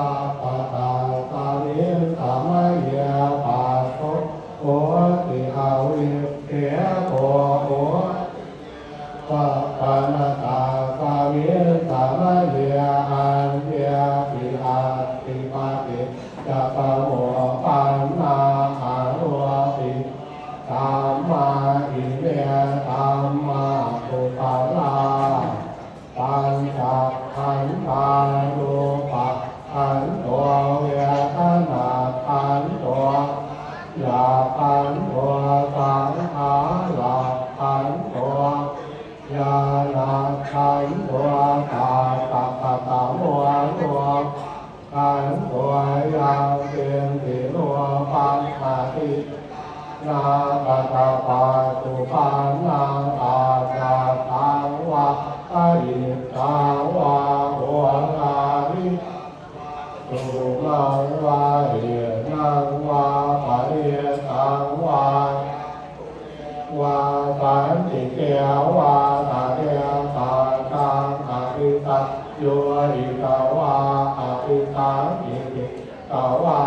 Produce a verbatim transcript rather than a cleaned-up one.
Sabbadā samiṃ samaye passo hoti avikkhepo hoti uppajjhapassatā samiṃ samaye aññepi atthi paṭiccasamuppannā aropitvā dhammā ime dhammā kusalā. Pañcakkhandhā rūpakkhandho vedanākkhandho saññākkhandho saṅkhārakkhandho viññāṇakkhandho. Tattha katamo rūpakkhandho? Yaṅkiñci rūpaṃ atītā nāgatapaccuppannaṃ ajjhattaṃ vā bahiddhā vā oḷārikaṃ vā sukhumaṃ vā hīnaṃ vā paṇītaṃ vā vā santike vā tadekajjhaṃ abhisaññūhitvā abhisaṅkhipitvā